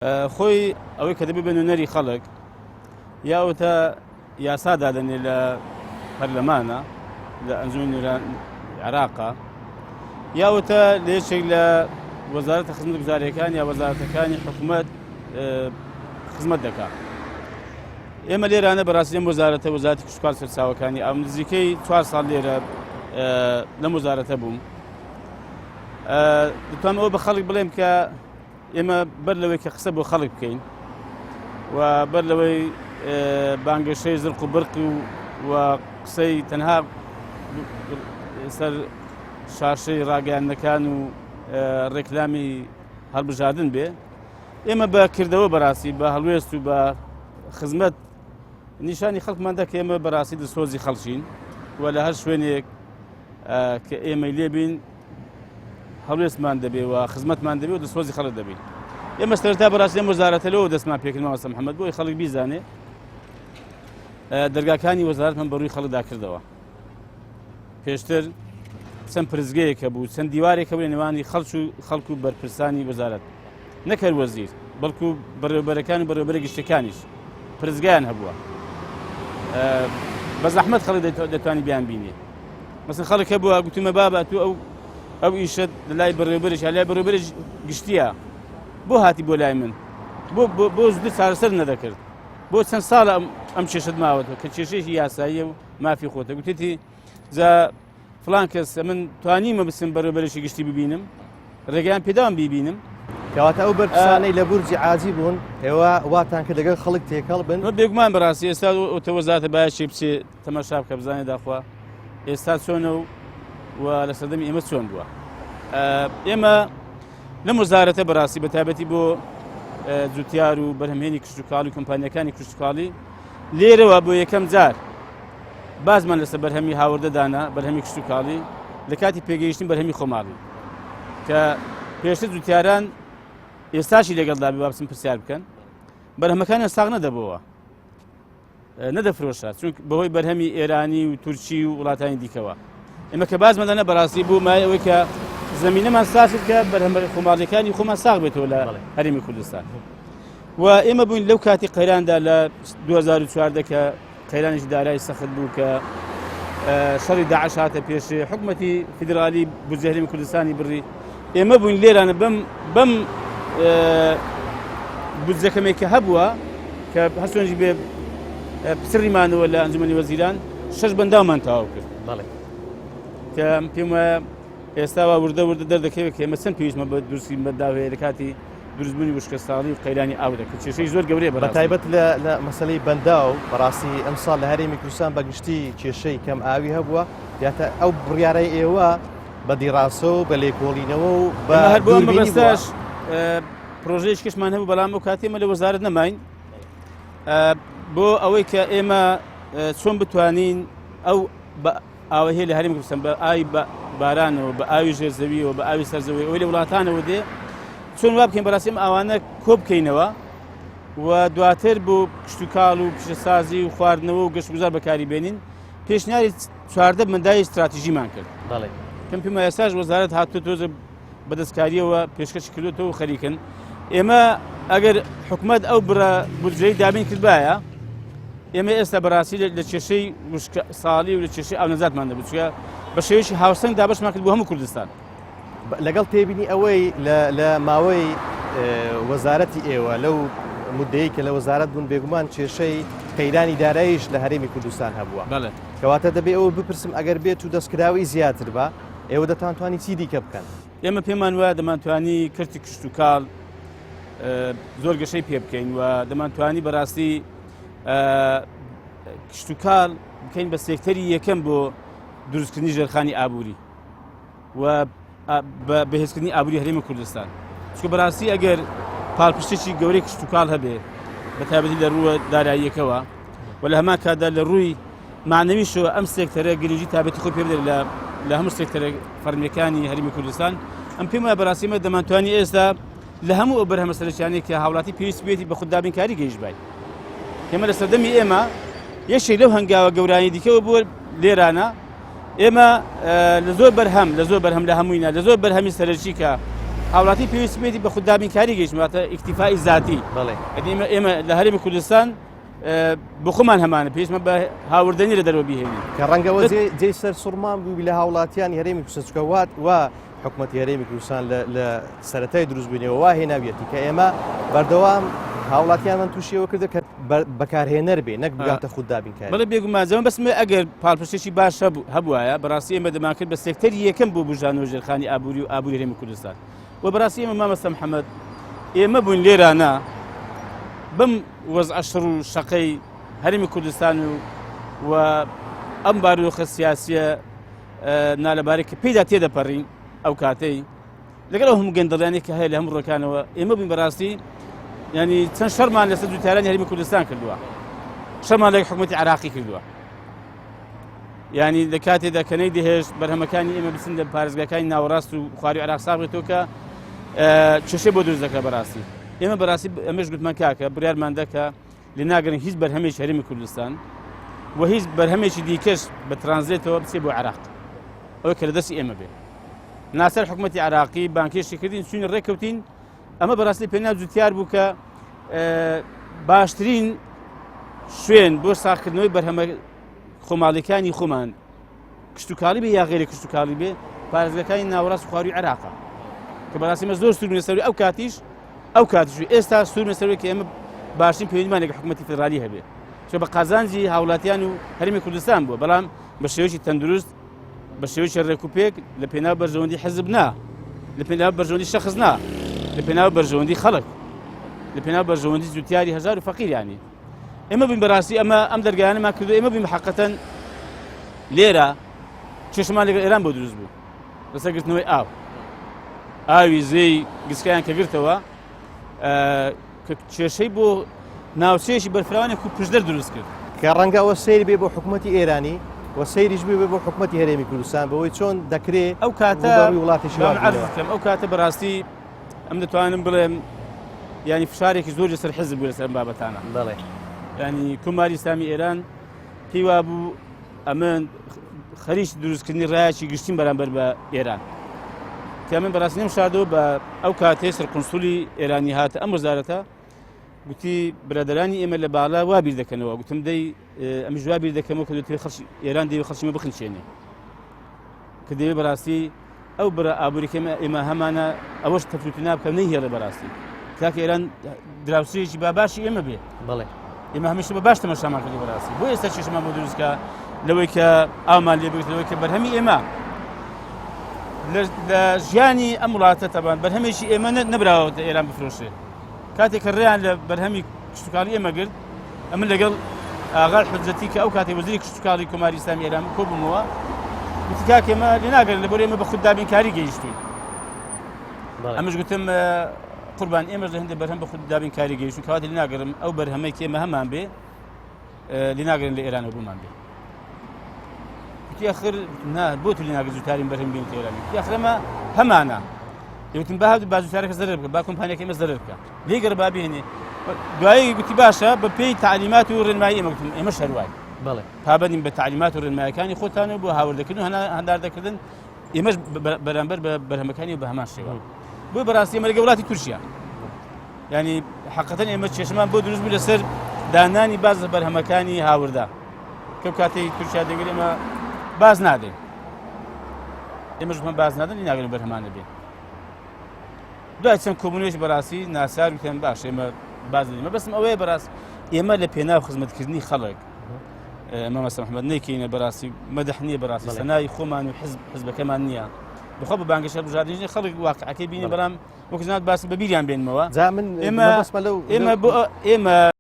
خۆی ئەوەی کە دەبێت بە نوێنەری خەڵک یا ئەوتە یاسا دادەنێ لە پەرلەمانە لە ئەنجومی نوێنەران عێراقا یاوتە لە یەکێک لە وەزارەتە خزمەتگوزاریەکان یا وەزارەتەکانی حکوومەت خزمەت دەکات. ئێمە لێرانە بەڕاستی لەم وەزارەتە وەزارەتی کشتوکاڵ سەرچاوەکانی ئەم نزیکەی چوار ساڵ لێرە لەم وەزارەتە بووم دەتوانم ئەوە بە خەڵک بڵێم کە ئێمە بەر لەوەی کە قسە بۆ خەڵک بکەین و بەر لەوەی بانگەشەی زرق و برق و قسەی تەنها سەر شاشەی ڕاگەیاندنەکان و ڕێکلامی هەڵبژاردن بێ ئێمە بە کردەوە بەڕاستی بە هەڵوێست و بە خزمەت نیشانی خەڵکماندا کە ئێمە بەڕاستی دڵسۆزی خەڵکین و لە هەر شوێنێک کە ئێمەی لێبین هەڵوێستمان دەبێ و خزمەتمان دەبێ و دڵسۆزی خەڵک دەبین ئێمە سەرتا بەڕاستی ئەم وەزارەتە لەوە دەستمان پێکرد مامۆستا محەممەد بۆی خەڵک بیزانێ دەرگاکانی وەزارەتمان بەڕووی خەڵکدا کردەوە پێشتر چەند پرسگەیەک هەبوو چەند دیوارێک هەبوو لە نێوانی خەڵک و خەڵک و بەرپرسانی وەزارەت نەکەر وەزیر بەڵکو بەڕێوبەرەکان و بەڕێوبەرە گشتەکانیش پرسگایان هەبووە بە زەحمەت خەڵک دەتوانی بیان بینێ مەسن خەڵک هەبووە گوتومە بابە تو ئەو ئەو ئیشت لە لای بەڕێوبەرش لای بەڕێوبەرش گشتیە بۆ هاتی بۆ لای من بۆ بۆ زوو چارەسەر نەدەکرد بۆ چەند ساڵە ئەم کێشت ماوەتەوە کە کێشەیەکی یاساییە و مافی خۆتە گوتێتی جا فلان کەس من توانیمە بچم بەڕێوبەرێکی گشتی ببینم ڕێگەیان پێدام بیبینم کەواتە ئەو بەرپرسانەی لە بورجی عاجی بوون ئێوە واتان کرد لەگەڵ خەڵک تێکەڵ بن بێگومان بەڕاستی ئێستا ئەوتە وەزارەتە باەشی بچێ تەماشا بکە بزانێ داخوا ئێستا چۆنە و و لە سەردەمی ئێمە چۆن بووە ئێمە لەم وەزارەتە بەڕاستی بە تایبەتی بۆ جوتیار و بەرهەمهێنی کشتتوکاڵی و کۆمپانیەکانی کشتتوکاڵی لێرەوە بۆ یەکەم جار بازمان لەسەر بەرهەمی هاوردە دانا بەرهەمی کشتتوکاڵی لە کاتی پێگەیشتن بەرهەمی خۆماڵی کە پێشتر جوتیاران ئێستاشی لەگەڵدا بێ بابسم پرسیار بکەن بەرهەمەکانیان ساغ نەدەبەوە نەدەفرۆشرا چونک بەهۆی بەرهەمی ئێرانی و تورکی و وڵاتانی دیکەوە ئێمە کە بازمەدانە بەڕاستی بوو مای ئەوەی کە زمینەمان ساز کرد کە بەرهەمە خۆماڵیەکانی خۆمان ساغ بێتەوە لە هەرێمی کوردستان و ئێمە بووین لەو کاتی قەیراندا لە 2014 کە قەیرانێکی دارایی سەخت بوو کە شەڕی داعش هاتە پێشێ حکومەتی فیدرالی بودجەی هەرێمی کوردستانی بڕی ئێمە بووین لێرانە بەم بەم بودجەکەمێک کە هەبووە کە هەستۆنجی بێ پسڕیمانەوە لە ئەنجومەنی وەزیران شەش بەنداومان تەواو کرد بەڵێ کە پێم وایە ئێستا وا وردە وردە دەردەکەوێت کە ئێمە چەند پێویستمە بە دروستی بەنداو هەیە لە کاتی دروستبوونی وشکەساڵی و قەیرانی ئاودا کە کێشەی زۆر گەورەیە بە تایبەت لە مەسەلەی بەنداو بەڕاستی ئەمساڵ لە هەرێمی کوردستان بە گشتی کێشەی کەم ئاوی هەبووە یاتە ئەو بڕیارەی ئێوە بە دیڕاسە و بە لێکۆڵینەوە و بە هەر بۆ مەبەستەش پرۆژەیەکی کەشمان هەبوو بەڵام ئەو کاتی ئێمە لە وەزارەت نەماین بۆ ئەوەی کە ئێمە چۆن بتوانین ئەو ئاوە هەیە لە هەرێمی کوردستان بە ئاوی بارانەوە بە ئاوی ژێر زەویەوە بە ئاوی سەر زەوی ئەوەی لە وڵاتانەوە دێ چۆن وا بکەین بەڕاستی ئەم ئاوانە کۆ بکەینەوە و دواتر بۆ کشتتوکاڵ و پیشەسازی و خواردنەوە و گەشتگوزار بەکاری بێنین پێشنیاری 14 مندای استراتیژیمان کرد بەڵێ کەم پێم ئێستاش وەزارەت هاتووە تۆزە بەدەستکاریەوە پێشکەشی کردوێتەوە و خەریکن ئێمە ئەگەر حکومت ئەو بڕە بودجەی دابین کردبایە ئێمە ئێستا بەڕاستی لە کێشەی وشکە ساڵی و لە کێشەی ئاو نەجاتمان دەبوو چونکە بە شێوەیەکی هاوسەنگ دابەشمان کرد بۆ هەموو کوردستان. لەگەڵ تێبینی ئەوەی لە ماوەی وەزارەتی ئێوە لەو مدەی کە لە وەزارەت بوون بێگومان کێشەی قەیرانی داراییش لە هەرێمی کوردستان هەبووە. بەڵێ. کەواتە دەبێ ئەوە بپرسم ئەگەر بێت و دەستکراوی زیاتر بە ئێوە دەتانتوانی چی دیکە بکەن؟ ئێمە پێمان وایە دەمانتوانی کەرتی کشتوکاڵ زۆر گەشەی پێ بکەین و دەمانتوانی بەڕاستی کشتوکاڵ بکەین بە سێکتەری یەکەم بۆ دروستکردنی ژێرخانی ئابووری و بەهێزکردنی ئابووری هەرێمی کوردستان چونکە بەڕاستی ئەگەر پاڵپشتێکی گەورەی کشتوکاڵ هەبێ بە تایبەتی لە ڕووە داراییەکەوە و لە هەمان کاتدا لە ڕووی معنەویشەوە ئەم سێکتەرە گرنگی تابەتی خۆی پێ بدرێت لە لە هەموو سێکتەرە فەرمیەکانی هەرێمی کوردستان ئەم پێم وایە بەڕاستی ئێمە دەمانتوانی ئێستا لە هەموو ئەو بەرهەمە سەرەکیانەی کە هاوڵاتی پێویست بێتی بە خود دابینکاری گەیشتبای ئێمە لە سەردەمی ئێمە یەکێک لەو هەنگاوە گەورانی دیکەوە بووە لێرانە ئێمە لە زۆر بەرهەم لە زۆر بەرهەم لە هەمووینا لە زۆر بەرهەمی سەرەکی کە هاوڵاتی پێویستی پێیەتی بە خوددابینکاری گەیشت واتە ئیکتیفای زاتی بەڵێ ئێمە لە هەرێمی کوردستان بۆ خۆمان هەمانە پێویستمە بە هاوردنی لە دەرەوە بیهێنین کە ڕەنگەوە جێی سەر سوڕمان بوو لە هاوڵاتیانی هەرێمی کوردستان چونکە وات و حکومەتی هەرێمی کوردستان لە سەرەتای دروستبوونەوە وا هێناویەتی کە ئێمە بەردەوام هاوڵاتیانمان تووشیەوە کردە کە بەکارهێنەر بێ نەک بگاتە خود دابینکاری. بەڵێ بێگومان زەمە بەس ئەگەر پاڵپشتێکی باش هەبوایە بەڕاستی ئێمە دەمانکرد بە سێکتەری یەکەم بۆ بژانەوە ژێرخانی ئابووری و ئابووری هەرێمی کوردستان و بەڕاستی ئێمە مامەستا محەممەد ئێمە بووین لێرانە بەم وەزعە شڕ و شەقەی هەرێمی کوردستان و و ئەم بارودۆخە سیاسیە نالەبارەی کە پێیدا تێدەپەڕین ئەو کاتەی لەگەڵ ئەو هەموو گەندەڵیانەی کە هەیە لە هەموو ڕێکانەوە ئێمە بووین بەڕاستی ینی چەند شەرمان لەسەر جوتیارانی هەرێمی کوردستان کردووە شەرمان لەگەڵ حکوومەتی عراقی کردووە ینی لە کاتێدا کە نەیدەهێشت بەرهەمەکانی ئێمە بچن لە پارێزگاکانی ناوەڕاست و خواری عراق ساغێتەوە کە کێشەی بۆ دروست دەکات بەڕاستی ئێمە بەڕاستی ئەمەش گوتمان کاکە بڕیارمان دەکە لێ ناگرن هیچ بەرهەمێکی هەرێمی کوردستان و هیچ بەرهەمێکی دیکەش بە ترانزێتەوە بچێ بۆ عراق ئەوە کە لە دەستی ئێمە بێ ناسەر حکوومەتتی عراقی بانکێشی کردین چوین ڕێککەوتین ئەمە بەڕاستی پێنا جوتیار بوو کە باشترین شوێن بۆ ساخکردنەوەی بەرهەمە خۆماڵیەکانی خۆمان کشتتوکاڵی بێ یا غێری کشتتوکاڵی بێ پارێزگەکانی ناوەڕاست خواروی عێراقە کە بەڕاستی مە زۆر سوور لەسەر ئەو کاتیش ئەو کاتیش و ئێستا سوور لەسەر کە ئێمە باشترین پەیوەندیمان لەگەڵ حکوومەتی فیدرالی هەبێ چۆ بە قازانجی هاوڵاتیان و هەرێمی کوردستان بووە بەڵام بە شێوەیەکی تەندروست بە شێوەیەکی ڕێک و پێک لە پێناو بەرژەوەندی حزب نا لە پێناو بەرژەوەندی شخص نا لە پێناو بەرژەوەندی خەڵک لە پێناو بەرژەوەندی جوتیاری هەژار و فەقیرانی ئێمە بین بەڕاستی ئەمە ئەم دەرگایانەمان کردو ئێمە بین حقەتەن لێرە کێشەمان لەگەڵ ئێران بۆ دروست بوو لەسەر گرتنەوەی ئاو ئاوی زێی گسکیان کە گرتەوە کە کێشەی بۆ ناوچەیەکی بەرفراوانێک و پشدەر دروست کرد کە ڕەنگە ئەوە سەیر بێ بۆ حکوومەتی ئێرانی و سەیریش بێ بۆ حکوومەتی هەرێمی کوردستان بەوەی چۆن دەکرێ ئەو کاتە ڕووبەڕووی وڵاتێکی وا بینەوە. ئەو کاتە بەڕاستی ئەم دەتوانم بڵێم ینی فشارێکی زۆر لەسەر حزب بوو لەسەر ئەم بابەتانە بەڵێ ینی کۆماری ئیسلامی ئێران پێی وابوو ئەمن خەریکی دروستکردنی ڕایەکی گشتیم بەرامبەر بە ئێران کە من بەڕاستی نەم شاردەوە بە ئەو کاتەی سەرقونسولی ئێرانی هاتە ئەم وەزارەتە گوتی برادرانی ئێمە لە باڵا وا بیر دەکەنەوە گوتم دەی ئەمیش وا بیر دەکەمەوە کە دەتوێ خەڵکی ئێران دەوێ خەڵکی مە بخنچێنێ کە دەوێ بەڕاستی ئەو بڕە ئابووریکە ئێمە هەمانە ئەوەش تەفروتونا بکەم نەیهێڵێ بەڕاستی کاکە ئێران دراوسێکی با باشی ئێمە بێ بەڵێ ئێمە هەمیشە بە باش تەماشامان کردی بەڕاستی بۆ ئێستا کێشەمان بۆ دروستکە لەوەی کە ئامان لێ بگرێت لەوەی کە بەرهەمی ئێمە لە ژیانی ئەم وڵاتە تەبان بەرهەمێکی ئێمە نەبراوەتە ئێران بفرۆشێ کاتێک کە ڕێیان لە بەرهەمی کشتتوکاڵی ئێمە گرت ئەمن لەگەڵ ئاغا حجەتی کە ئەو کاتی وەزیری کشتتوکاڵی کۆماری ئیسلامی ئێران کۆ بوومەوە گوتی کاک ئێمە لێ ناگەرن لەبەر ئێمە بە خود دابینکاری گەیشتوین ئەمش گوتم قوربان ئێمەش لە هەندێک بەرهەم بە خود دابینکاری گەیشتون کەواتە لێ ناگەرم ئەو بەرهەمەی کە ئێمە هەمان بێ لێ ناگرن لە ئێرانەوە بۆمان بێ گوتی ئەخر نا بۆ تو لێ ناگەر جوتارین بەرهەم بێن ئێرانی گوتی ئەخر ئەمە هەمانە وتم با هەردوو بازوتارەکە زەرەر بکە با کۆمپانیاکە ئێمە زەرەر بکە لێگەر با بێنێ دوایی گوتی باشە بە پێی تعلیمات و ڕێنمایی ئێمە گوتم ئێمە شەروای بەڵێ پابەندین بە تعلیمات و ڕێنمایەکانی خۆتان و بۆ هاوردەکردن و هەناردەکردن ئێمەش بەرامبەر بە بەرهەمەکانی بە هەمان شێوە بۆ بەڕاستی ئێمە لەگە وڵاتی تورکیا ینی حقەتەن ئێمە کێشەمان بۆ دروست بوو لەسەر دانانی باز لە بەرهەمەکانی هاوردا کە کاتێک تورکیا دەگرێت ئێمە باز نادەین ئێمەش بۆ باز نادەن ناگرن بەرهەمانە بێن دوای چەند کۆبوونەوەیش بەڕاستی ناسار وتیان باش ئێمە باز دەدەین مەبەستم ئەوەیە بەڕاست ئێمە لە پێناو خزمەتکردنی خەڵک مامۆستا محمد نەیکەینە بەڕاستی مەدح نییە بەڕاستی سەنای خۆمان و حزب حزبەکەمان نییە بخۆ بە بانگەشە بژاردنی خەڵک واقعەکەی بینی بەڵام وەک جنات باس بە بیریان بێنمەوە جا من ئێمە مەبەستمە لەو ئێمە بۆ ئێمە.